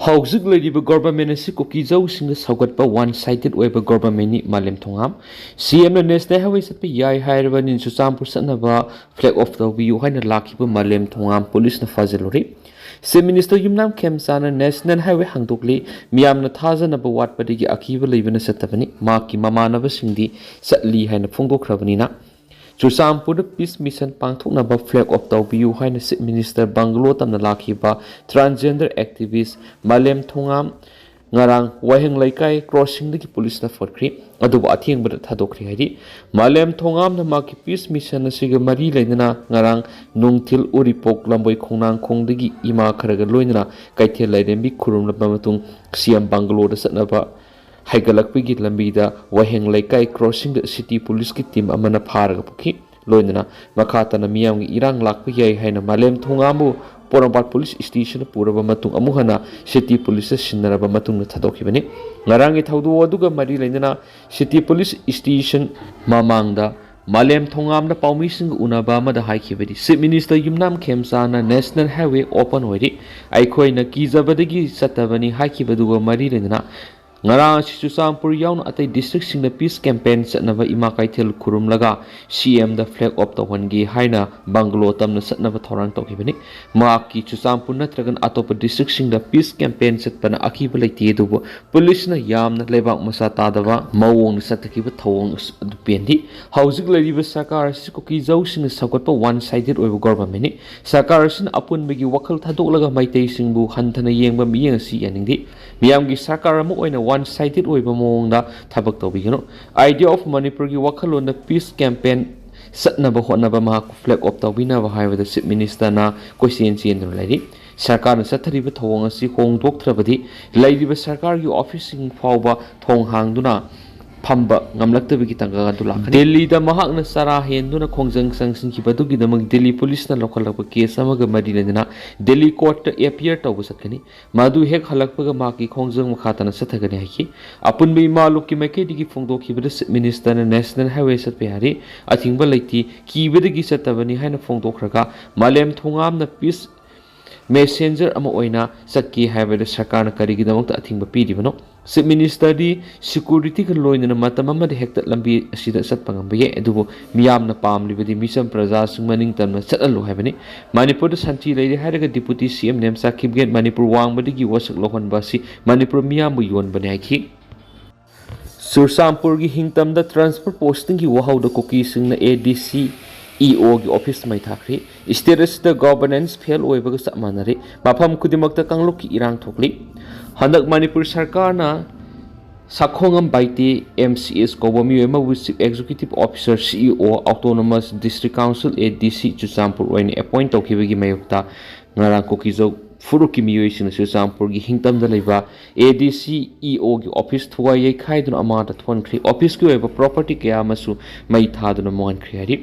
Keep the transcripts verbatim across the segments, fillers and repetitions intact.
ꯍꯧꯖꯤꯛ ꯂꯩꯔꯤꯕ ꯒꯣꯚꯔꯟꯃꯦꯟ ꯑꯁꯤ ꯀꯨꯀꯤꯖꯧꯁꯤꯡꯅ ꯁꯧꯒꯠꯄ ꯋꯥꯟ ꯁꯥꯏꯗꯦꯠ ꯑꯣꯏꯕ ꯒꯣꯚꯔꯟꯃꯦꯟꯅꯤ꯫ ꯃꯥꯂꯦꯝ ꯊꯣꯉꯥꯝ, ꯁꯤ ꯑꯦꯝꯅ ꯅꯦꯁꯅꯦꯜ ꯍꯥꯏꯋꯦ ꯆꯠꯄ ꯌꯥꯏ ꯍꯥꯏꯔꯕꯅꯤꯅ ꯆꯨꯔꯆꯥꯟꯄꯨꯔ ꯆꯠꯅꯕ ꯐ꯭ꯂꯦꯒ ꯑꯣꯐ ꯇꯧꯕꯤꯌꯨ ꯍꯥꯏꯅ ꯂꯥꯛꯈꯤꯕ ꯃꯥꯂꯦꯝ ꯊꯣꯉꯥꯝ ꯄꯨꯂꯤꯁꯅ ꯐꯥꯖꯤꯜꯂꯨꯔꯦ꯫ ꯆꯤꯐ ꯃꯤꯅꯤꯁꯇꯔ ꯌꯨꯝꯅꯥꯝ ꯈꯦꯝꯆꯥꯅ ꯅꯦꯁꯅꯦꯜ ꯍꯥꯏꯋꯦ ꯍꯥꯡꯗꯣꯛꯂꯤ꯫ ꯃꯤꯌꯥꯝꯅ ꯊꯥꯖꯅꯕ ꯋꯥꯠꯄꯗꯒꯤ ꯑꯀꯤꯕ ꯂꯩꯕꯅ ꯆꯠꯇꯕꯅꯤ꯫ ꯃꯍꯥꯛꯀꯤ ꯃꯃꯥꯟꯅꯕꯁꯤꯡꯗꯤ ꯆꯠꯂꯤ ꯍꯥꯏꯅ ꯐꯣꯡꯗꯣꯛꯈ꯭ꯔꯕꯅꯤꯅ ꯆꯨꯔꯆꯥꯟꯄꯨꯔꯗ ꯄꯤꯁ ꯃꯤꯁꯟ ꯄꯥꯡꯊꯣꯛꯅꯕ ꯐ꯭ꯂꯦꯒ ꯑꯣꯐ ꯇꯧꯕꯤꯌꯨ ꯍꯥꯏꯅ ꯆꯤꯐ ꯃꯤꯅꯤꯁꯇꯔ ꯕꯪꯒꯂꯣ ꯇꯝꯅ ꯂꯥꯛꯈꯤꯕ ꯇ꯭ꯔꯥꯟꯁꯖꯦꯟꯗꯔ ꯑꯦꯛꯇꯤꯚꯤꯁ ꯃꯥꯂꯦꯝ ꯊꯣꯉꯥꯝ ꯉꯔꯥꯡ ꯋꯥꯍꯦꯡ ꯂꯩꯀꯥꯏ ꯀ꯭ꯔꯣꯁꯤꯡꯗꯒꯤ ꯄꯨꯂꯤꯁꯅ ꯐꯣꯠꯈ꯭ꯔꯤ꯫ ꯑꯗꯨꯕꯨ ꯑꯊꯦꯡꯕꯗ ꯊꯥꯗꯣꯛꯈ꯭ꯔꯤ ꯍꯥꯏꯔꯤ꯫ ꯃꯥꯂꯦꯝ ꯊꯣꯉꯥꯝꯅ ꯃꯍꯥꯛꯀꯤ ꯄꯤꯁ ꯃꯤꯁꯟ ꯑꯁꯤꯒ ꯃꯔꯤ ꯂꯩꯅꯅ ꯉꯔꯥꯡ ꯅꯨꯡꯊꯤꯜ ꯎꯔꯤꯄꯣꯛ ꯂꯝꯕꯣꯏ ꯈꯣꯡꯅꯥꯡꯈꯣꯡꯗꯒꯤ ꯏꯃꯥ ꯈꯔꯒ ꯂꯣꯏꯅꯅ ꯀꯩꯊꯦꯜ ꯂꯥꯏꯔꯦꯝꯕꯤ ꯈꯨꯔꯨꯝꯂꯕ ꯃꯇꯨꯡ ꯁꯤ ꯑꯦꯝ ꯕꯪꯒꯂꯣꯗ ꯆꯠꯅꯕ ꯍꯥꯏꯒꯠꯂꯛꯄꯒꯤ ꯂꯝꯕꯤꯗ ꯋꯥꯍꯦꯡ ꯂꯩꯀꯥꯏ ꯀ꯭ꯔꯣꯁꯤꯡꯗ ꯁꯤꯇꯤ ꯄꯨꯂꯤꯁꯀꯤ ꯇꯤꯝ ꯑꯃꯅ ꯐꯥꯔꯒ ꯄꯨꯈꯤ꯫ ꯂꯣꯏꯅꯅ ꯃꯈꯥ ꯇꯥꯅ ꯃꯤꯌꯥꯝꯒꯤ ꯏꯔꯥꯡ ꯂꯥꯛꯄ ꯌꯥꯏ ꯍꯥꯏꯅ ꯃꯥꯂꯦꯝ ꯊꯣꯉꯥꯝꯕꯨ ꯄꯣꯔꯣꯝꯄꯥꯠ ꯄꯨꯂꯤꯁ ꯁ꯭ꯇꯦꯁꯟꯗ ꯄꯨꯔꯕ ꯃꯇꯨꯡ ꯑꯃꯨꯛ ꯍꯟꯅ ꯁꯤꯇꯤ ꯄꯨꯂꯤꯁꯇ ꯁꯤꯟꯅꯔꯕ ꯃꯇꯨꯡꯗ ꯊꯥꯗꯣꯛꯈꯤꯕꯅꯤ꯫ ꯉꯔꯥꯡꯒꯤ ꯊꯧꯗꯣꯛ ꯑꯗꯨꯒ ꯃꯔꯤ ꯂꯩꯅꯅ ꯁꯤꯇꯤ ꯄꯨꯂꯤꯁ ꯁ꯭ꯇꯦꯁꯟ ꯃꯃꯥꯡꯗ ꯃꯥꯂꯦꯝ ꯊꯣꯉꯥꯝꯅ ꯄꯥꯎꯃꯤꯁꯤꯡꯒ ꯎꯅꯕ ꯑꯃꯗ ꯍꯥꯏꯈꯤꯕꯗꯤ, ꯆꯤꯐ ꯃꯤꯅꯤꯁꯇꯔ ꯌꯨꯝꯅꯥꯝ ꯈꯦꯝꯆꯥꯅ ꯅꯦꯁꯅꯦꯜ ꯍꯥꯏꯋꯦ ꯑꯣꯄꯟ ꯑꯣꯏꯔꯤ, ꯑꯩꯈꯣꯏꯅ ꯀꯤꯖꯕꯗꯒꯤ ꯆꯠꯇꯕꯅꯤ ꯍꯥꯏꯈꯤꯕꯗꯨꯒ ꯃꯔꯤ ꯂꯩꯅꯅ ꯉꯔꯥꯡ ꯑꯁꯤ ꯆꯨꯔꯆꯥꯟꯄꯨꯔ ꯌꯥꯎꯅ ꯑꯇꯩ ꯗꯤꯁꯇ꯭ꯔꯤꯛꯁꯤꯡꯗ ꯄꯤꯁ ꯀꯦꯝꯄꯦꯟ ꯆꯠꯅꯕ ꯏꯃꯥ ꯀꯩꯊꯦꯜ ꯈꯨꯔꯨꯝꯂꯒ ꯁꯤ ꯑꯦꯝꯗ ꯐ꯭ꯂꯦꯒ ꯑꯣꯐ ꯇꯧꯍꯟꯒꯦ ꯍꯥꯏꯅ ꯕꯪꯒꯂꯣ ꯇꯝꯅ ꯆꯠꯅꯕ ꯊꯧꯔꯥꯡ ꯇꯧꯈꯤꯕꯅꯤ꯫ ꯃꯍꯥꯛꯀꯤ ꯆꯨꯔꯆꯥꯟꯄꯨꯔ ꯅꯠꯇ꯭ꯔꯒꯅ ꯑꯇꯣꯞꯄ ꯗꯤꯁꯇ꯭ꯔꯤꯛꯁꯤꯡꯗ ꯄꯤꯁ ꯀꯦꯝꯄꯦꯟ ꯆꯠꯄꯅ ꯑꯀꯤꯕ ꯂꯩꯇꯦ, ꯑꯗꯨꯕꯨ ꯄꯨꯂꯤꯁꯅ ꯌꯥꯝꯅ ꯂꯩꯕꯥꯛ ꯃꯆꯥ ꯇꯥꯗꯕ ꯃꯑꯣꯡꯗ ꯆꯠꯊꯈꯤꯕ ꯊꯧꯑꯣꯡ ꯑꯗꯨ ꯄꯦꯟꯗꯦ꯫ ꯍꯧꯖꯤꯛ ꯂꯩꯔꯤꯕ ꯁꯔꯀꯥꯔ ꯑꯁꯤ ꯀꯨꯀꯤꯖꯧꯁꯤꯡꯅ ꯁꯧꯒꯠꯄ ꯋꯥꯟ ꯁꯥꯏꯗꯦꯠ ꯑꯣꯏꯕ ꯒꯣꯚꯔꯟꯃꯦꯟꯅꯤ꯫ ꯁꯔꯀꯥꯔ ꯑꯁꯤꯅ ꯑꯄꯨꯟꯕꯒꯤ ꯋꯥꯈꯜ ꯊꯥꯗꯣꯛꯂꯒ ꯃꯩꯇꯩꯁꯤꯡꯕꯨ ꯍꯟꯊꯅ ꯌꯦꯡꯕ ꯃꯤꯠꯌꯦꯡ ꯑꯁꯤ ꯌꯥꯅꯤꯡꯗꯦ꯫ ꯃꯤꯌꯥꯝꯒꯤ ꯁꯔꯀꯥꯔ ꯑꯃ ꯑꯣꯏꯅ ꯋꯥꯟ ꯁꯥꯏꯗꯦꯠ ꯑꯣꯏꯕ ꯃꯑꯣꯡꯗ ꯊꯕꯛ ꯇꯧꯕꯤꯒꯅꯨ꯫ ꯑꯥꯏꯗꯤꯌꯥ ꯑꯣꯐ ꯃꯅꯤꯄꯨꯔꯒꯤ ꯋꯥꯈꯜꯂꯣꯟꯗ ꯄꯤꯁ ꯀꯦꯝꯄꯦꯟ ꯆꯠꯅꯕ ꯍꯣꯠꯅꯕ, ꯃꯍꯥꯛꯄꯨ ꯐ꯭ꯂꯦꯒ ꯑꯣꯐ ꯇꯧꯕꯤꯅꯕ ꯍꯥꯏꯕꯗ ꯆꯤꯐ ꯃꯤꯅꯤꯁꯇꯔꯅ ꯀꯣꯏꯆꯦꯟ ꯆꯦꯟꯗꯨꯅ ꯂꯩꯔꯤ꯫ ꯁꯔꯀꯥꯔꯅ ꯆꯠꯊꯔꯤꯕ ꯊꯧꯑꯣꯡ ꯑꯁꯤ ꯍꯣꯡꯗꯣꯛꯇ꯭ꯔꯕꯗꯤ ꯂꯩꯔꯤꯕ ꯁꯔꯀꯥꯔꯒꯤ ꯑꯣꯐꯤꯁꯁꯤꯡ ꯐꯥꯎꯕ ꯊꯣꯡ ꯍꯥꯡꯗꯨꯅ ꯐꯝꯕ ꯉꯝꯂꯛꯇꯕꯒꯤ ꯇꯥꯡꯀꯛ ꯑꯗꯨ ꯂꯥꯛꯀꯅꯤ꯫ ꯗꯦꯜꯂꯤꯗ ꯃꯍꯥꯛꯅ ꯆꯔꯥ ꯍꯦꯟꯗꯨꯅ ꯈꯣꯡꯖꯪ ꯆꯪꯁꯤꯟꯈꯤꯕꯗꯨꯒꯤꯗꯃꯛ ꯗꯦꯜꯂꯤ ꯄꯨꯂꯤꯁꯅ ꯂꯧꯈꯠꯂꯛꯄ ꯀꯦꯁ ꯑꯃꯒ ꯃꯔꯤ ꯂꯩꯅꯅ ꯗꯦꯜꯂꯤ ꯀꯣꯔꯠꯇ ꯑꯦꯐ ꯑꯥꯏ ꯑꯥꯔ ꯇꯧꯕ ꯆꯠꯀꯅꯤ꯫ ꯃꯗꯨ ꯍꯦꯛ ꯍꯜꯂꯛꯄꯒ ꯃꯍꯥꯛꯀꯤ ꯈꯣꯡꯖꯪ ꯃꯈꯥ ꯇꯥꯅ ꯆꯠꯊꯒꯅꯤ ꯍꯥꯏꯈꯤ꯫ ꯑꯄꯨꯟꯕ ꯏꯃꯥ ꯂꯨꯞꯀꯤ ꯃꯥꯏꯀꯩꯗꯒꯤ ꯐꯣꯡꯗꯣꯛꯈꯤꯕꯗ ꯆꯤꯐ ꯃꯤꯅꯤꯁꯇꯔꯅ ꯅꯦꯁꯅꯦꯜ ꯍꯥꯏꯋꯦ ꯆꯠꯄ ꯌꯥꯔꯤ, ꯑꯊꯤꯡꯕ ꯂꯩꯇꯦ, ꯀꯤꯕꯗꯒꯤ ꯆꯠꯇꯕꯅꯤ ꯍꯥꯏꯅ ꯐꯣꯡꯗꯣꯛꯈ꯭ꯔꯒ ꯃꯥꯂꯦꯝ ꯊꯣꯉꯥꯝꯅ ꯄꯤꯁ ꯃꯦꯁꯦꯟꯖꯔ ꯑꯃ ꯑꯣꯏꯅ ꯆꯠꯀꯦ ꯍꯥꯏꯕꯗ ꯁꯔꯀꯥꯔꯅ ꯀꯔꯤꯒꯤꯗꯃꯛꯇ ꯑꯊꯤꯡꯕ ꯄꯤꯔꯤꯕꯅꯣ? ꯆꯤꯐ ꯃꯤꯅꯤꯁꯇꯔꯗꯤ ꯁꯤꯀ꯭ꯌꯨꯔꯤꯇꯤꯒ ꯂꯣꯏꯅꯅ ꯃꯇꯝ ꯑꯃꯗ ꯍꯦꯛꯇ ꯂꯝꯕꯤ ꯑꯁꯤꯗ ꯆꯠꯄ ꯉꯝꯕ ꯌꯥꯏ, ꯑꯗꯨꯕꯨ ꯃꯤꯌꯥꯝꯅ ꯄꯥꯝꯂꯤꯕꯗꯤ ꯃꯤꯆꯝ ꯄ꯭ꯔꯖꯥꯁꯤꯡ ꯃꯅꯤꯡ ꯇꯝꯅ ꯆꯠꯍꯜꯂꯨ ꯍꯥꯏꯕꯅꯤ꯫ ꯃꯅꯤꯄꯨꯔꯗ ꯁꯥꯟꯇꯤ ꯂꯩꯔꯦ ꯍꯥꯏꯔꯒ ꯗꯤꯄꯨꯇꯤ ꯁꯤ ꯑꯦꯝ ꯅꯦꯝꯆꯥ ꯀꯤꯞꯒꯦꯟ ꯃꯅꯤꯄꯨꯔ ꯋꯥꯡꯃꯗꯒꯤ ꯋꯥꯁꯛ ꯂꯧꯍꯟꯕ ꯑꯁꯤ ꯃꯅꯤꯄꯨꯔ ꯃꯤꯌꯥꯝꯕꯨ ꯌꯣꯟꯕꯅꯤ ꯍꯥꯏꯈꯤ꯫ ꯆꯨꯔꯆꯥꯟꯄꯨꯔꯒꯤ ꯍꯤꯡꯇꯝꯗ ꯇ꯭ꯔꯥꯟꯁꯐꯔ ꯄꯣꯁꯇꯤꯡꯒꯤ ꯋꯥꯍꯧꯗ ꯀꯨꯀꯤꯁꯤꯡꯅ ꯑꯦ ꯗꯤ ꯁꯤ ꯏ ꯑꯣꯒꯤ ꯑꯣꯐꯤꯁ ꯃꯩ ꯊꯥꯈ꯭ꯔꯤ꯫ ꯁ꯭ꯇꯦꯠ ꯑꯁꯤꯗ ꯒꯣꯚꯔꯅꯦꯟꯁ ꯐꯦꯜ ꯑꯣꯏꯕꯒ ꯆꯞ ꯃꯥꯟꯅꯔꯦ꯫ ꯃꯐꯝ ꯈꯨꯗꯤꯡꯃꯛꯇ ꯀꯥꯡꯂꯨꯞꯀꯤ ꯏꯔꯥꯡ ꯊꯣꯛꯂꯤ꯫ ꯍꯟꯗꯛ ꯃꯅꯤꯄꯨꯔ ꯁꯔꯀꯥꯔꯅ ꯁꯥꯈꯣꯡꯉꯝ ꯕꯥꯏꯇꯦ, ꯑꯦꯝ ꯁꯤ ꯑꯦꯁ ꯀꯧꯕ ꯃꯤꯑꯣꯏ ꯑꯃꯕꯨ ꯆꯤꯐ ꯑꯦꯛꯖꯤꯀ꯭ꯌꯨꯇꯤꯚ ꯑꯣꯐꯤꯁꯔ, ꯁꯤ ꯏ ꯑꯣ, ꯑꯣꯇꯣꯅꯣꯃꯁ ꯗꯤꯁꯇ꯭ꯔꯤꯛ ꯀꯥꯎꯟꯁꯤꯜ, ꯑꯦ ꯗꯤ ꯁꯤ, ꯆꯨꯔꯆꯥꯟꯄꯨꯔ ꯑꯣꯏꯅ ꯑꯦꯄꯣꯏꯟ ꯇꯧꯈꯤꯕꯒꯤ ꯃꯥꯌꯣꯛꯇ ꯉꯔꯥꯡ ꯀꯨꯀꯤꯖꯧ ꯐꯨꯔꯨꯞꯀꯤ ꯃꯤꯑꯣꯏꯁꯤꯡꯅ ꯆꯨꯔꯆꯥꯟꯄꯨꯔꯒꯤ ꯍꯤꯡꯇꯝꯗ ꯂꯩꯕ ꯑꯦ ꯗꯤ ꯁꯤ ꯏ ꯑꯣꯒꯤ ꯑꯣꯐꯤꯁ ꯊꯨꯒꯥꯏ ꯌꯩꯈꯥꯏꯗꯨꯅ ꯑꯃꯥꯡꯗ ꯊꯣꯛꯍꯟꯈ꯭ꯔꯤ꯫ ꯑꯣꯐꯤꯁꯀꯤ ꯑꯣꯏꯕ ꯄ꯭ꯔꯣꯄꯔꯇꯤ ꯀꯌꯥ ꯑꯃꯁꯨ ꯃꯩ ꯊꯥꯗꯨꯅ ꯃꯥꯡꯍꯟꯈ꯭ꯔꯦ ꯍꯥꯏꯔꯤ꯫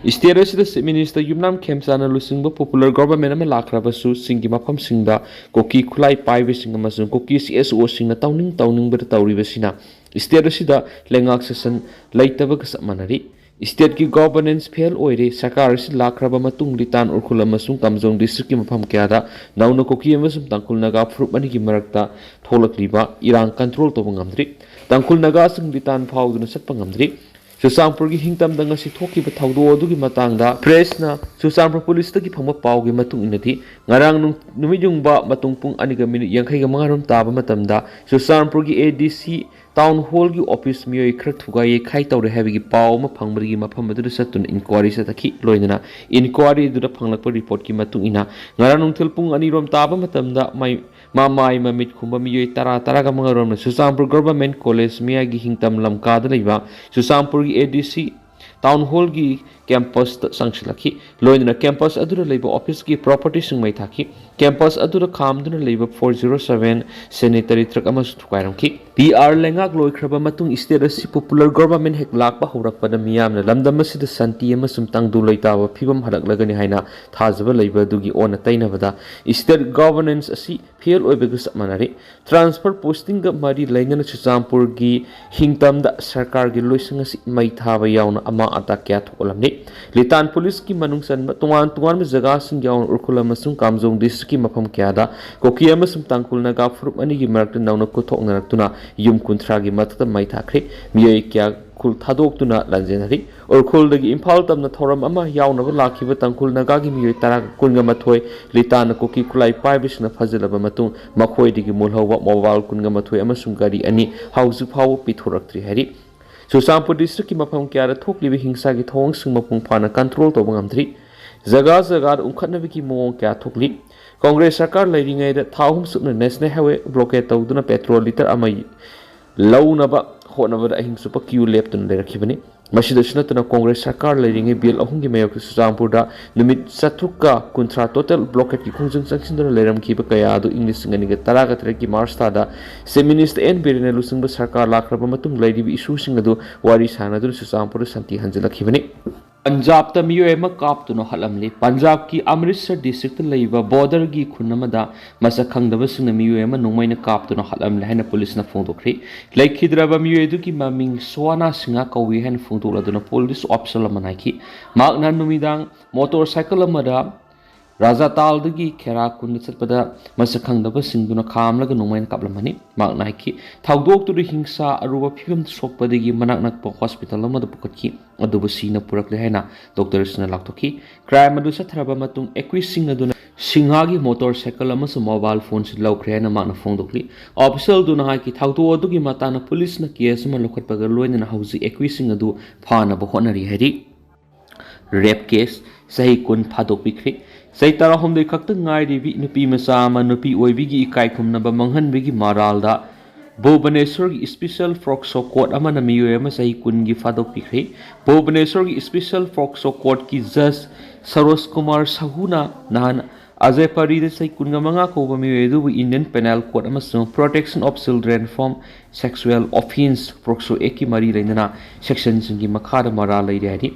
ꯁ꯭ꯇꯦꯠ ꯑꯁꯤꯗ ꯆꯤꯐ ꯃꯤꯅꯤꯁꯇꯔ ꯌꯨꯝꯅꯥꯝ ꯈꯦꯝꯆꯥꯟꯅ ꯂꯨꯆꯤꯡꯕ ꯄꯣꯄꯨꯂꯔ ꯒꯣꯚꯔꯟꯃꯦꯟꯠ ꯑꯃ ꯂꯥꯛꯈ꯭ꯔꯕꯁꯨ, ꯆꯤꯡꯒꯤ ꯃꯐꯝꯁꯤꯡꯗ ꯀꯨꯀꯤ ꯈꯨꯠꯂꯥꯏ ꯄꯥꯏꯕꯁꯤꯡ ꯑꯃꯁꯨꯡ ꯀꯨꯀꯤ ꯁꯤ ꯑꯦꯁ ꯑꯣꯁꯤꯡꯅ ꯇꯧꯅꯤꯡ ꯇꯧꯅꯤꯡꯕꯗ ꯇꯧꯔꯤꯕꯁꯤꯅ ꯁ꯭ꯇꯦꯠ ꯑꯁꯤꯗ ꯂꯩꯉꯥꯛ ꯁꯥꯁꯟ ꯂꯩꯇꯕꯒ ꯆꯞ ꯃꯥꯟꯅꯔꯤ꯫ ꯁ꯭ꯇꯦꯠꯀꯤ ꯒꯣꯚꯔꯅꯦꯟꯁ ꯐꯦꯜ ꯑꯣꯏꯔꯦ꯫ ꯁꯔꯀꯥꯔ ꯑꯁꯤ ꯂꯥꯛꯈ꯭ꯔꯕ ꯃꯇꯨꯡ ꯂꯤꯇꯥꯟ ꯎꯈ꯭ꯔꯨꯜ ꯑꯃꯁꯨꯡ ꯀꯥꯝꯖꯣꯡ ꯗꯤꯁꯇ꯭ꯔꯤꯛꯀꯤ ꯃꯐꯝ ꯀꯌꯥꯗ ꯅꯧꯅ ꯀꯨꯀꯤ ꯑꯃꯁꯨꯡ ꯇꯥꯡꯈꯨꯜ ꯅꯥꯒꯥ ꯐꯨꯔꯨꯞ ꯑꯅꯤꯒꯤ ꯃꯔꯛꯇ ꯊꯣꯛꯂꯛꯂꯤꯕ ꯏꯔꯥꯡ ꯀꯟꯇ꯭ꯔꯣꯜ ꯇꯧꯕ ꯉꯝꯗ꯭ꯔꯤ꯫ ꯇꯥꯡꯈꯨꯜ ꯅꯥꯒꯥꯁꯤꯡ ꯂꯤꯇꯥꯟ ꯐꯥꯎꯗꯨꯅ ꯆꯠꯄ ꯉꯝꯗ꯭ꯔꯤ꯫ ꯆꯨꯔꯆꯥꯟꯄꯨꯔꯒꯤ ꯍꯤꯡꯇꯝꯗ ꯉꯁꯤ ꯊꯣꯛꯈꯤꯕ ꯊꯧꯗꯣꯛ ꯑꯗꯨꯒꯤ ꯃꯇꯥꯡꯗ ꯄ꯭ꯔꯦꯁꯅ ꯆꯨꯔꯆꯥꯟꯄꯨꯔ ꯄꯨꯂꯤꯁꯇꯒꯤ ꯐꯪꯕ ꯄꯥꯎꯒꯤ ꯃꯇꯨꯡ ꯏꯟꯅꯗꯤ, ꯉꯔꯥꯡ ꯅꯨꯡ-, ꯅꯨꯃꯤꯠ ꯌꯨꯡꯕ ꯃꯇꯨꯡ ꯄꯨꯡ ꯑꯅꯤꯒ ꯃꯤꯅꯤꯠ ꯌꯥꯡꯈꯩꯒ ꯃꯉꯥꯔꯣꯝ ꯇꯥꯕ ꯃꯇꯝꯗ ꯆꯨꯔꯆꯥꯟꯄꯨꯔꯒꯤ ꯑꯦ ꯗꯤ ꯁꯤ ꯇꯥꯎꯟ ꯍꯣꯜꯒꯤ ꯑꯣꯐꯤꯁ ꯃꯤꯑꯣꯏ ꯈꯔ ꯊꯨꯒꯥꯏ ꯌꯩꯈꯥꯏ ꯇꯧꯔꯦ ꯍꯥꯏꯕꯒꯤ ꯄꯥꯎ ꯑꯃ ꯐꯪꯕꯗꯒꯤ ꯃꯐꯝ ꯑꯗꯨꯗ ꯆꯠꯇꯨꯅ ꯏꯟꯀ꯭ꯋꯥꯔꯤ ꯆꯠꯊꯈꯤ꯫ ꯂꯣꯏꯅꯅ ꯏꯟꯀ꯭ꯋꯥꯔꯤ ꯑꯗꯨꯗ ꯐꯪꯂꯛꯄ ꯔꯤꯄꯣꯔꯠꯀꯤ ꯃꯇꯨꯡ ꯏꯟꯅ, ꯉꯔꯥꯡ ꯅꯨꯡꯊꯤꯜ ꯄꯨꯡ ꯑꯅꯤꯔꯣꯝ ꯇꯥꯕ ꯃꯇꯝꯗ ꯃꯥꯏ-, ꯃꯃꯥꯏ ꯃꯃꯤꯠ ꯈꯨꯝꯕ ꯃꯤꯑꯣꯏ ꯇꯔꯥ, ꯇꯔꯥꯒ ꯃꯉꯥꯔꯣꯝꯅ ꯆꯨꯔꯆꯥꯟꯄꯨꯔ ꯒꯚꯔꯟꯃꯦꯟꯠ ꯀꯣꯂꯦꯖ ꯃꯌꯥꯒꯤ ꯍꯤꯡꯇꯝ ꯂꯝꯀꯥꯗ ꯂꯩꯕ ꯆꯨꯔꯆꯥꯟꯄꯨꯔꯒꯤ ꯑꯦ ꯗꯤ ꯁꯤ ꯇꯥꯎꯟ ꯍꯣꯜꯒꯤ ꯀꯦꯝꯄꯁꯇ ꯆꯪꯁꯤꯜꯂꯛꯈꯤ꯫ ꯂꯣꯏꯅꯅ ꯀꯦꯝꯄꯁ ꯑꯗꯨꯗ ꯂꯩꯕ ꯑꯣꯐꯤꯁꯀꯤ ꯄ꯭ꯔꯣꯄꯔꯇꯤꯁꯤꯡ ꯃꯩ ꯊꯥꯈꯤ꯫ ꯀꯦꯝꯄꯁ ꯑꯗꯨꯗ ꯈꯥꯝꯗꯨꯅ ꯂꯩꯕ four zero seven sanitary truck ꯑꯃꯁꯨ ꯊꯨꯒꯥꯏꯔꯝꯈꯤ꯫ ꯄꯤ ꯑꯥꯔ ꯂꯩꯉꯥꯛ ꯂꯣꯏꯈ꯭ꯔꯕ ꯃꯇꯨꯡ ꯁ꯭ꯇꯦꯠ ꯑꯁꯤ ꯄꯣꯄꯨꯂꯔ ꯒꯣꯚꯔꯟꯃꯦꯟꯠ ꯍꯦꯛ ꯂꯥꯛꯄ ꯍꯧꯔꯛꯄꯗ ꯃꯤꯌꯥꯝꯅ ꯂꯝꯗꯝ ꯑꯁꯤꯗ ꯁꯥꯟꯇꯤ ꯑꯃꯁꯨꯡ ꯇꯪꯗꯨ ꯂꯩꯇꯥꯕ ꯐꯤꯕꯝ ꯍꯜꯂꯛꯂꯒꯅꯤ ꯍꯥꯏꯅ ꯊꯥꯖꯕ ꯂꯩꯕ ꯑꯗꯨꯒꯤ ꯑꯣꯟꯅ ꯇꯩꯅꯕꯗ ꯁ꯭ꯇꯦꯠ ꯒꯣꯚꯔꯅꯦꯟꯁ ꯑꯁꯤ ꯐꯦꯜ ꯑꯣꯏꯕꯒ ꯆꯞ ꯃꯥꯟꯅꯔꯦ꯫ ꯇ꯭ꯔꯥꯟꯁꯐꯔ ꯄꯣꯁꯇꯤꯡꯒ ꯃꯔꯤ ꯂꯩꯅꯅ ꯆꯨꯔꯆꯥꯟꯄꯨꯔꯒꯤ ꯍꯤꯡꯇꯝꯗ ꯁꯔꯀꯥꯔꯒꯤ ꯂꯣꯏꯁꯪ ꯑꯁꯤ ꯃꯩ ꯊꯥꯕ ꯌꯥꯎꯅ ꯑꯃꯥꯡ ꯑꯇꯥ ꯀꯌꯥ ꯊꯣꯛꯍꯜꯂꯝꯂꯤ꯫ ꯂꯤꯇꯥꯟ ꯄꯨꯂꯤꯁꯀꯤ ꯃꯅꯨꯡ ꯆꯟꯕ ꯇꯣꯉꯥꯟ ꯇꯣꯉꯥꯟꯕ ꯖꯒꯥꯁꯤꯡ ꯌꯥꯎꯅ ꯎꯈ꯭ꯔꯨꯜ ꯑꯃꯁꯨꯡ ꯀꯥꯝꯖꯣꯡ ꯗꯤꯁꯇ꯭ꯔꯤꯛꯀꯤ ꯃꯐꯝ ꯀꯌꯥꯗ ꯀꯨꯀꯤ ꯑꯃꯁꯨꯡ ꯇꯥꯡꯈꯨꯜ ꯅꯥꯒꯥ ꯐꯨꯔꯨꯞ ꯑꯅꯤꯒꯤ ꯃꯔꯛꯇ ꯅꯧꯅ ꯀꯨꯊꯣꯛꯅꯔꯛꯇꯨꯅ ꯌꯨꯝ ꯀꯨꯟꯊ꯭ꯔꯥꯒꯤ ꯃꯊꯛꯇ ꯃꯩ ꯊꯥꯈ꯭ꯔꯦ꯫ ꯃꯤꯑꯣꯏ ꯀꯌꯥ ꯈꯨꯜ ꯊꯥꯗꯣꯛꯇꯨꯅ ꯂꯥꯟꯖꯦꯟꯅꯔꯤ꯫ ꯎꯈ꯭ꯔꯨꯜꯗꯒꯤ ꯏꯝꯐꯥꯜ ꯇꯝꯅ ꯊꯧꯔꯝ ꯑꯃ ꯌꯥꯎꯅꯕ ꯂꯥꯛꯈꯤꯕ ꯇꯥꯡꯈꯨꯜ ꯅꯥꯒꯥꯒꯤ ꯃꯤꯑꯣꯏ ꯇꯔꯥꯒ ꯀꯨꯟꯒ ꯃꯥꯊꯣꯏ ꯂꯤꯇꯥꯟꯅ ꯀꯨꯀꯤ ꯈꯨꯠꯂꯥꯏ ꯄꯥꯏꯕꯁꯤꯡꯅ ꯐꯥꯖꯤꯜꯂꯕ ꯃꯇꯨꯡ ꯃꯈꯣꯏꯗꯒꯤ ꯃꯨꯜꯍꯧꯕ ꯃꯣꯕꯥꯏꯜ ꯀꯨꯟꯒ ꯃꯥꯊꯣꯏ ꯑꯃꯁꯨꯡ ꯒꯥꯔꯤ ꯑꯅꯤ ꯍꯧꯖꯤꯛ ꯐꯥꯎꯕ ꯄꯤꯊꯣꯔꯛꯇ꯭ꯔꯤ ꯍꯥꯏꯔꯤ꯫ ꯆꯨꯔꯆꯥꯟꯄꯨꯔ ꯗꯤꯁꯇ꯭ꯔꯤꯛꯀꯤ ꯃꯐꯝ ꯀꯌꯥꯗ ꯊꯣꯛꯂꯤꯕ ꯍꯤꯡꯁꯥꯒꯤ ꯊꯧꯑꯣꯡꯁꯤꯡ ꯃꯄꯨꯡ ꯐꯥꯅ ꯀꯟꯇ꯭ꯔꯣꯜ ꯇꯧꯕ ꯉꯝꯗ꯭ꯔꯤ꯫ ꯖꯒꯥ ꯖꯒꯥꯗ ꯎꯪꯈꯠꯅꯕꯒꯤ ꯃꯑꯣꯡ ꯀꯌꯥ ꯊꯣꯛꯂꯤ꯫ ꯀꯣꯡꯒ꯭ꯔꯦꯁ ꯁꯔꯀꯥꯔ ꯂꯩꯔꯤꯉꯩꯗ ꯊꯥ ꯑꯍꯨꯝ ꯆꯨꯞꯅ ꯅꯦꯁꯅꯦꯜ ꯍꯥꯏꯋꯦ ꯕ꯭ꯂꯣꯀꯦꯠ ꯇꯧꯗꯨꯅ ꯄꯦꯇ꯭ꯔꯣꯜ ꯂꯤꯇꯔ ꯑꯃ ꯂꯧꯅꯕ ꯍꯣꯠꯅꯕꯗ ꯑꯍꯤꯡ ꯆꯨꯞꯄ ꯀ꯭ꯌꯨ ꯂꯦꯞꯇꯨꯅ ꯂꯩꯔꯛꯈꯤꯕꯅꯤ꯫ ꯃꯁꯤꯗꯁꯨ ꯅꯠꯇꯅ ꯀꯣꯡꯒ꯭ꯔꯦꯁ ꯁꯔꯀꯥꯔ ꯂꯩꯔꯤꯉꯩ ꯕꯦꯜ ꯑꯍꯨꯝꯒꯤ ꯃꯥꯌꯣꯛꯇ ꯆꯨꯔꯆꯥꯟꯄꯨꯔꯗ ꯅꯨꯃꯤꯠ ꯆꯥꯇ꯭ꯔꯨꯛꯀ ꯀꯨꯟꯊ꯭ꯔꯥ ꯇꯣꯇꯦꯜ ꯕ꯭ꯂꯣꯀꯦꯠꯀꯤ ꯈꯣꯡꯖꯪ ꯆꯪꯁꯤꯟꯗꯨꯅ ꯂꯩꯔꯝꯈꯤꯕ ꯀꯌꯥ ꯑꯗꯨ ꯏꯪ ꯂꯤꯁꯤꯡ ꯑꯅꯤꯒ ꯇꯔꯥꯒ ꯇꯔꯦꯠꯀꯤ ꯃꯥꯔꯆ ꯊꯥꯗ ꯆꯤꯐ ꯃꯤꯅꯤꯁꯇꯔ ꯑꯦꯟ ꯕꯤꯔꯦꯟꯅ ꯂꯨꯆꯤꯡꯕ ꯁꯔꯀꯥꯔ ꯂꯥꯛꯈ꯭ꯔꯕ ꯃꯇꯨꯡ ꯂꯩꯔꯤꯕ ꯏꯁꯨꯁꯤꯡ ꯑꯗꯨ ꯋꯥꯔꯤ ꯁꯥꯟꯅꯗꯨꯅ ꯆꯨꯔꯆꯥꯟꯄꯨꯔꯗ ꯁꯥꯟꯇꯤ ꯍꯟꯖꯤꯜꯂꯛꯈꯤꯕꯅꯤ꯫ ꯄꯟꯖꯥꯕꯇ ꯃꯤꯑꯣꯏ ꯑꯃ ꯀꯥꯞꯇꯨꯅ ꯍꯥꯠꯂꯝꯂꯤ꯫ ꯄꯟꯖꯥꯕꯀꯤ ꯑꯃꯔꯤꯠꯁꯔ ꯗꯤꯁꯇ꯭ꯔꯤꯛꯇ ꯂꯩꯕ ꯕꯣꯔꯗꯔꯒꯤ ꯈꯨꯟ ꯑꯃꯗ ꯃꯁꯛ ꯈꯪꯗꯕꯁꯤꯡꯅ ꯃꯤꯑꯣꯏ ꯑꯃ ꯅꯣꯡꯃꯩꯅ ꯀꯥꯞꯇꯨꯅ ꯍꯥꯠꯂꯝꯂꯦ ꯍꯥꯏꯅ ꯄꯨꯂꯤꯁꯅ ꯐꯣꯡꯗꯣꯛꯈ꯭ꯔꯤ꯫ ꯂꯩꯈꯤꯗ꯭ꯔꯕ ꯃꯤꯑꯣꯏ ꯑꯗꯨꯒꯤ ꯃꯃꯤꯡ ꯁꯣꯍꯥꯅꯥ ꯁꯤꯡꯍ ꯀꯧꯏ ꯍꯥꯏꯅ ꯐꯣꯡꯗꯣꯛꯂꯗꯨꯅ ꯄꯨꯂꯤꯁ ꯑꯣꯐꯤꯁꯔ ꯑꯃꯅ ꯍꯥꯏꯈꯤ꯫ ꯃꯍꯥꯛꯅ ꯅꯨꯃꯤꯗꯥꯡ ꯃꯣꯇꯣꯔ ꯁꯥꯏꯀꯜ ꯑꯃꯗ ꯔꯥꯖꯥꯇꯥꯜꯗꯒꯤ ꯈꯦꯔꯥ ꯈꯨꯟꯗ ꯆꯠꯄꯗ ꯃꯁꯛ ꯈꯪꯗꯕꯁꯤꯡꯗꯨꯅ ꯈꯥꯝꯂꯒ ꯅꯣꯡꯃꯩꯅ ꯀꯥꯞꯂꯝꯕꯅꯤ꯫ ꯃꯍꯥꯛꯅ ꯍꯥꯏꯈꯤ, ꯊꯧꯗꯣꯛꯇꯨꯗ ꯍꯤꯡꯁꯥ ꯑꯔꯨꯕ ꯐꯤꯕꯝꯗ ꯁꯣꯛꯄꯗꯒꯤ ꯃꯅꯥꯛ ꯅꯛꯄ ꯍꯣꯁꯄꯤꯇꯥꯜ ꯑꯃꯗ ꯄꯨꯈꯠꯈꯤ, ꯑꯗꯨꯕꯨ ꯁꯤꯅ ꯄꯨꯔꯛꯂꯦ ꯍꯥꯏꯅ ꯗꯣꯛꯇꯔꯁꯤꯡꯅ ꯂꯥꯎꯊꯣꯛꯈꯤ꯫ ꯀ꯭ꯔꯥꯏꯝ ꯑꯗꯨ ꯆꯠꯊꯔꯕ ꯃꯇꯨꯡ ꯑꯦꯀ꯭ꯌꯨꯁꯁꯤꯡ ꯑꯗꯨꯅ ꯁꯤꯡꯍꯥꯒꯤ ꯃꯣꯇꯣꯔ ꯁꯥꯏꯀꯜ ꯑꯃꯁꯨꯡ ꯃꯣꯕꯥꯏꯜ ꯐꯣꯟꯁꯨ ꯂꯧꯈ꯭ꯔꯦ ꯍꯥꯏꯅ ꯃꯍꯥꯛꯅ ꯐꯣꯡꯗꯣꯛꯂꯤ꯫ ꯑꯣꯐꯤꯁꯔꯗꯨꯅ ꯍꯥꯏꯈꯤ, ꯊꯧꯗꯣꯛ ꯑꯗꯨꯒꯤ ꯃꯇꯥꯡꯗ ꯄꯨꯂꯤꯁꯅ ꯀꯦꯁ ꯑꯃ ꯂꯧꯈꯠꯄꯒ ꯂꯣꯏꯅꯅ ꯍꯧꯖꯤꯛ ꯑꯦꯀ꯭ꯌꯨꯁꯁꯤꯡ ꯑꯗꯨ ꯐꯥꯅꯕ ꯍꯣꯠꯅꯔꯤ ꯍꯥꯏꯔꯤ꯫ ꯔꯦꯞ ꯀꯦꯁ, ꯆꯍꯤ ꯀꯨꯟ ꯐꯥꯗꯣꯛꯄꯤꯈ꯭ꯔꯦ꯫ ꯆꯍꯤ ꯇꯔꯥꯍꯨꯝꯗꯣꯏ ꯈꯛꯇ ꯉꯥꯏꯔꯤꯕꯤ ꯅꯨꯄꯤ ꯃꯆꯥ ꯑꯃ ꯅꯨꯄꯤ ꯑꯣꯏꯕꯤꯒꯤ ꯏꯀꯥꯏ ꯈꯨꯝꯅꯕ ꯃꯥꯡꯍꯟꯕꯒꯤ ꯃꯔꯥꯜꯗ ꯚꯨꯕꯅꯦꯁ꯭ꯋꯔꯒꯤ ꯁ꯭ꯄꯦꯁꯤꯌꯦꯜ ꯐꯣꯛꯁꯣ ꯀꯣꯔꯠ ꯑꯃꯅ ꯃꯤꯑꯣꯏ ꯑꯃ ꯆꯍꯤ ꯀꯨꯟꯒꯤ ꯐꯥꯗꯣꯛꯄꯤꯈ꯭ꯔꯦ꯫ ꯚꯨꯕꯅꯦꯁ꯭ꯋꯔꯒꯤ ꯁ꯭ꯄꯦꯁꯤꯌꯦꯜ ꯐꯣꯛꯁꯣ ꯀꯣꯔꯠꯀꯤ ꯖꯖ ꯁꯔꯣꯖ ꯀꯨꯃꯥꯔ ꯁꯥꯍꯨꯅ ꯅꯍꯥꯟ ꯑꯖꯦ ꯄꯥꯔꯤꯗ ꯆꯍꯤ ꯀꯨꯟꯒ ꯃꯉꯥ ꯀꯧꯕ ꯃꯤꯑꯣꯏ ꯑꯗꯨꯕꯨ Indian Penal Code ꯑꯃꯁꯨꯡ Protection of Children from Sexual Offence, ꯐꯣꯛꯁꯣ ꯑꯦꯛꯀꯤ ꯃꯔꯤ ꯂꯩꯅꯅ ꯁꯦꯛꯁꯟꯁꯤꯡꯒꯤ ꯃꯈꯥꯗ ꯃꯔꯥꯜ ꯂꯩꯔꯦ ꯍꯥꯏꯔꯤ꯫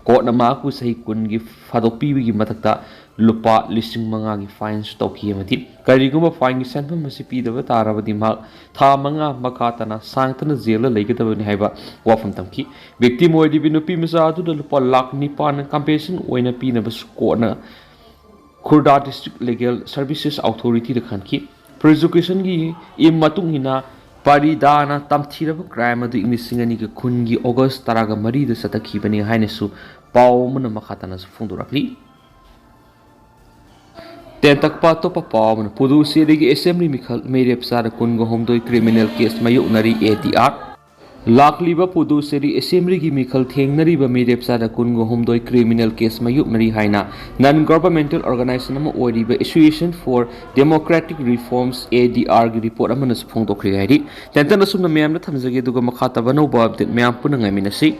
ꯀꯣꯔꯠꯅ ꯃꯍꯥꯛꯄꯨ ꯆꯍꯤ ꯀꯨꯟꯒꯤ ꯐꯥꯗꯣꯛꯄꯤꯕꯒꯤ ꯃꯊꯛꯇ ꯂꯨꯄꯥ ꯂꯤꯁꯤꯡ ꯃꯉꯥꯒꯤ ꯐꯥꯏꯟꯁꯨ ꯇꯧꯈꯤ ꯑꯃꯗꯤ ꯀꯔꯤꯒꯨꯝꯕ ꯐꯥꯏꯟꯒꯤ ꯁꯦꯟꯐꯝ ꯑꯁꯤ ꯄꯤꯗꯕ ꯇꯥꯔꯕꯗꯤ ꯃꯍꯥꯛ ꯊꯥ ꯃꯉꯥ ꯃꯈꯥ ꯇꯥꯅ ꯁꯥꯡꯇꯅ ꯖꯦꯜꯗ ꯂꯩꯒꯗꯕꯅꯤ ꯍꯥꯏꯕ ꯋꯥꯐꯝ ꯊꯝꯈꯤ꯫ ꯚꯤꯛꯇꯤꯝ ꯑꯣꯏꯔꯤꯕ ꯅꯨꯄꯤ ꯃꯆꯥ ꯑꯗꯨꯗ ꯂꯨꯄꯥ ꯂꯥꯈ ꯅꯤꯄꯥꯟ ꯀꯝꯄꯦꯟꯁꯦꯁꯟ ꯑꯣꯏꯅ ꯄꯤꯅꯕꯁꯨ ꯀꯣꯔꯠꯅ ꯈꯨꯔꯗꯥ ꯗꯤꯁꯇ꯭ꯔꯤꯛ ꯂꯤꯒꯦꯜ ꯁꯔꯚꯤꯁꯦꯁ ꯑꯣꯊꯣꯔꯤꯇꯤꯗ ꯈꯟꯈꯤ꯫ ꯄ꯭ꯔꯣꯁꯤꯀ꯭ꯌꯨꯁꯟꯒꯤ ꯏ ꯃꯇꯨꯡ ꯏꯟꯅ ꯄꯔꯤꯗꯥꯅ ꯇꯝꯊꯤꯔꯕ ꯀ꯭ꯔꯥꯏꯝ ꯑꯗꯨ ꯏꯪ ꯂꯤꯁꯤꯡ ꯑꯅꯤꯒ ꯀꯨꯟꯒꯤ ꯑꯣꯒꯁ ꯇꯔꯥꯒ ꯃꯔꯤꯗ ꯆꯠꯊꯈꯤꯕꯅꯤ ꯍꯥꯏꯅꯁꯨ ꯄꯥꯎ ꯑꯃꯅ ꯃꯈꯥ ꯇꯥꯅꯁꯨ ꯐꯣꯡꯗꯣꯔꯛꯂꯤ꯫ ꯇꯦꯟꯇꯛꯄ ꯑꯇꯣꯞꯄ ꯄꯥꯎ ꯑꯃꯅ ꯄꯨꯗꯨꯆꯦꯔꯤꯒꯤ ꯑꯦꯁꯦꯝꯕ꯭ꯂꯤ ꯃꯤꯈꯜ ꯃꯤꯔꯦꯞ ꯆꯥꯗ ꯀꯨꯟꯒ ꯍꯨꯝꯗꯣꯏ ꯀ꯭ꯔꯤꯃꯤꯅꯦꯜ ꯀꯦꯁ ꯃꯥꯌꯣꯛꯅꯔꯤ ꯑꯦ ꯗꯤ ꯑꯥꯔ꯫ ꯂꯥꯛꯂꯤꯕ ꯄꯨꯗꯨꯆꯦꯔꯤ ꯑꯦꯁꯦꯝꯕ꯭ꯂꯤꯒꯤ ꯃꯤꯈꯜ ꯊꯦꯡꯅꯔꯤꯕ ꯃꯤꯔꯦꯞ ꯆꯥꯗ ꯀꯨꯟꯒ ꯍꯨꯝꯗꯣꯏ ꯀ꯭ꯔꯤꯃꯤꯅꯦꯜ ꯀꯦꯁ ꯃꯥꯌꯣꯛꯅꯔꯤ ꯍꯥꯏꯅ ꯅꯟ ꯒꯚꯔꯟꯃꯦꯟꯇꯦꯜ ꯑꯣꯔꯒꯅꯥꯏꯖꯦꯁꯟ ꯑꯃ ꯑꯣꯏꯔꯤꯕ ꯑꯦꯁꯣꯁꯤꯌꯦꯁꯟ ꯐꯣꯔ ꯗꯦꯃꯣꯀ꯭ꯔꯦꯇꯤꯛ ꯔꯤꯐꯣꯔꯝꯁ, ꯑꯦ ꯗꯤ ꯑꯥꯔꯒꯤ ꯔꯤꯄꯣꯔꯠ ꯑꯃꯅꯁꯨ ꯐꯣꯡꯗꯣꯛꯈ꯭ꯔꯦ ꯍꯥꯏꯔꯤ꯫ ꯇꯦꯟꯇꯛꯅ ꯑꯁꯨꯝꯅ ꯃꯌꯥꯝꯗ ꯊꯝꯖꯒꯦ, ꯑꯗꯨꯒ ꯃꯈꯥ ꯇꯥꯕ ꯑꯅꯧꯕ ꯑꯞꯗꯦꯠ ꯃꯌꯥꯝ ꯄꯨꯟꯅ ꯉꯥꯏꯃꯤꯟꯅꯁꯤ꯫